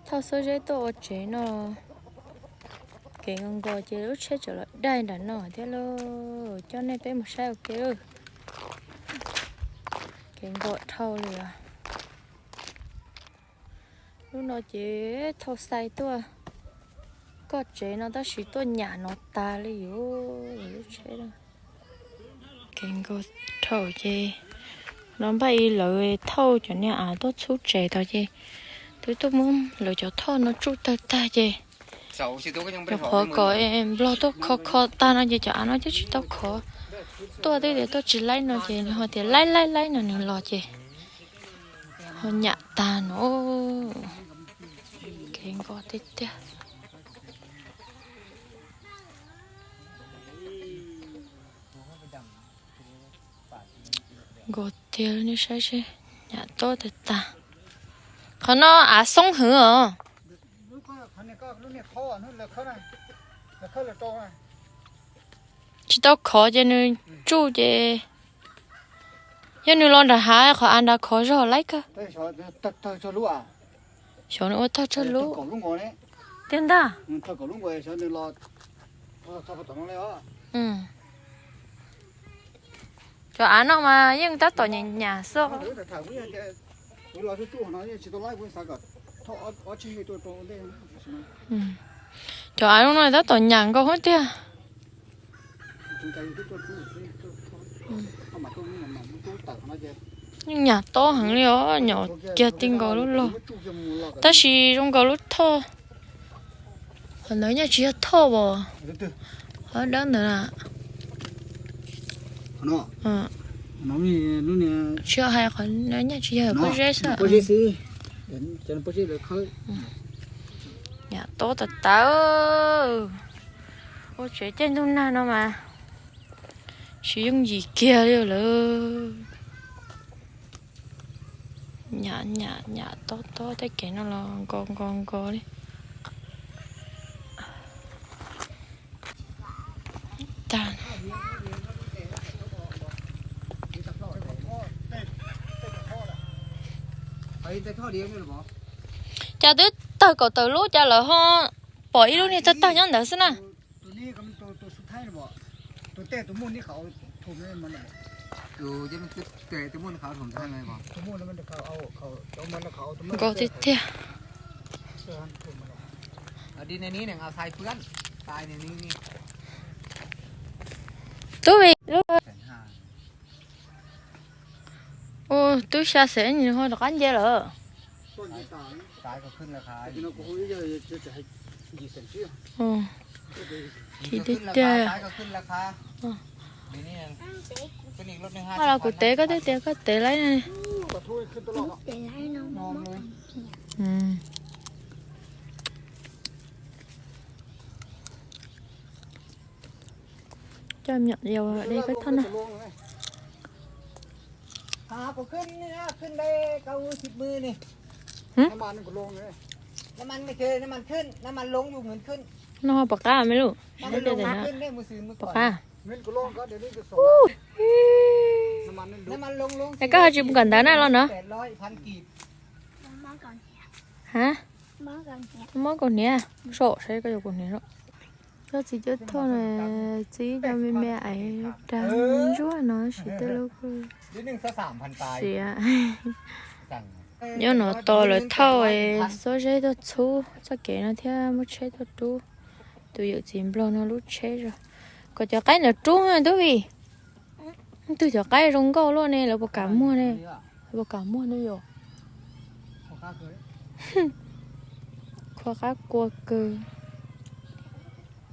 Thauj xuab zeb tuaj ua tsev no. Kev nkaus nkaus ces lub tsheb tseem los daig nram no thiab lauj. Coj nej peb mus saib ua ke lauj. Kev nkaus dhau li os. Lub no ces thauj xai tuaj koj tsev no tab sis tuaj nyam no tas li yuav lub tsheb. Kev nkaus dhau ces no npaj ib lawv thauj cov niag av tuaj txhub tsev tod ces twb tuaj muab lawv cov thauj no tsuj tawg tag ces cov qhov kom nplog tuaj kho kho tag no ces cov av no twb tsis tau khov. Tuaj twb tias tuaj tsis laib no ces nws ho tias laib laib laib no nws los ces ho nyam tag no. Kev nkaus tiag tiag. Nkaus tiag li nej saib seb, nyam tob tag tag. Qhov no av xoob hwv os. Tsis tau khov ces nws tsuj ces yog nws los nram hav qhov av nrad khov zog laib kawg. Xyov nws ua tag tsawg lub tiag ntag. Cov av no mas yeej tab tom nyam nyam xwb. Cov av no tab tom nyam nkaus hov tiag. Yeej nyam tob heev li os, nyam kiag ti nkaus lub log. Tab sis zoo nkaus lub thoj. Qhov ntawd nyaj tsis yog thoj os. Qhov dawb ntawd na. Tsis yog hais qhov ntawd nyaj tsis yog pob zeb xwb. Nyam tob tas tas. Ua tsev caij ntuj nag no mas tsis yooj yim kiag li lawm. Nyam nyam nyam tob tob tej kev no los nkaus nkaus nkaus li. Tag. Cas twb tawg kaum tawm lub cas lawv ho pom ib lub niag tawg tawg nyob ntawd xwb na. Nkaus tiag tiag. Tub vim lub, ua tub xya xeem nws ho rov qab nce lawm. Khib tiag tiag. Koj los kuv tev koj twb tias koj tev laib ne. Coj me nyuam yaus de peb thauj na. No pom qab me lug? Pom qab. Es koj ho tsis mus kawm ntawv na los no? Ha, mob kaus hniav, so saib koj yuav kaus hniav. Cov txiv cuab thoj na, txiv cov me me aiv dag ntsuag no sis tej lub kuj siav. Nyob no tos lawv thauj xuab zeb tuaj txhub txoj kev no thiab muab tsheb tuaj rub. Tus yawm txiv nplog no lub tsheb zog. Kom cov qaib ntawd rub tub vim. Twg cov qaib zoo nkauj luaj ne, lawv puas kam muag ne? Lawv puas kam muag ne yom? Khuv qab kua kawg.